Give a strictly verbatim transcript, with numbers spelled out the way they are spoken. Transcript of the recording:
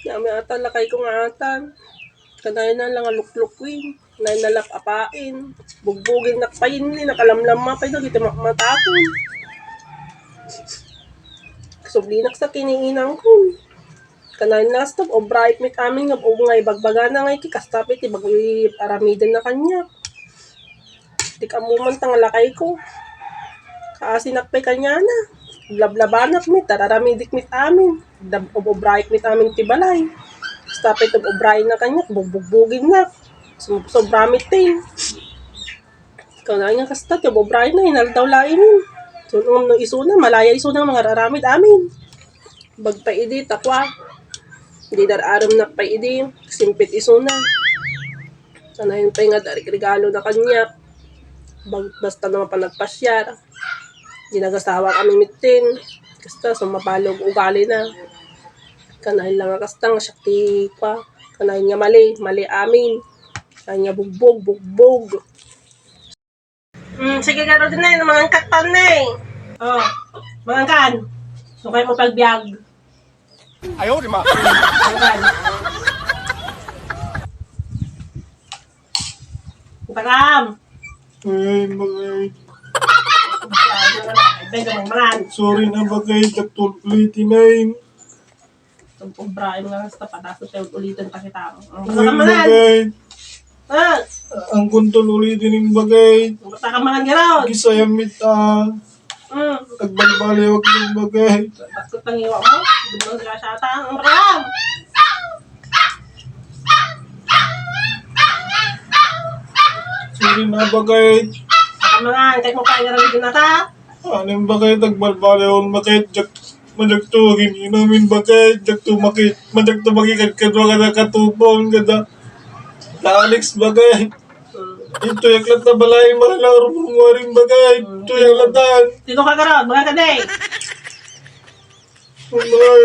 Kami ata, lakay ko nga atan. Kanayon na lang a luklukwen. Kanayon na lap-apain. Bugbugin nakpayin ni, nakalamlam mapay dagiti makmatakon. Sublinak sa kiniinang ko. Kanayon na stop, obraik mit amin nga buong nga ibagbagana nga iki, kasta pay ti bag-, aramiden na kaniak. Di ka mo man tang lakay ko. Kaasinak pay kaniana. Lablabanak mit, tararamidik mit amin. Dab-, obraik mit amin ti balay. Kasta pay ti obrain na kaniak, bugbugbugin na. Sum-, sobra mit tin. Kanayon nga kasta, ti obrain na, inaldaw laeng. So, no, no isuna, malaya isuna nga mangararamid amin. Bagta idi, takwa. Di dar-arem nak pay idi, simpit isuna. Kanayon pay nga darik regalo na kaniak. Bag-, basta na mapan nagpasiar. Di nagasawa kami mittin. Kasta, sumabalog ugali na. Kanayon lang nga kasta, nga siak ti kwa. Kanayon nga mali, mali amin. Kanayon nga bugbog, bugbog. Hmm, sige, garo din na, mangan ka pa ni. Oh, mangan kan. Sukay mo pagbiag. Ayaw, di ma. Mangan kan. Utakam. Ay, bagay. Ay, bagay, mangan. Sorry na, bagay. Katulpli, tinay. Obraen nga kasta, pataso tayo ulitin pa kita. Ang Uy, kamanan. Bagay. Ah, Ang kuntol ulitin yung bagay. Basta ka mangan garaw. Gisayan mit, ah. Mm. Agbalbaliwag yung bagay. Bakit ang iwa mo? Di mo siya sata. Ang ram. Sorry na, bagay. Baka mangan, kahit mo pa yung ram din nata. Anim bakay, tagbalbaliw bakay, jak-, majakto agin-inamin bakay, jakto maki-, majakto makikadkadwa kada katupon, kada Alex bakay. Ito, yaklat na balay, mahal na rumumuarin bakay. Ito, yaklatan. Sino ka karon? Mga kadi? Umay.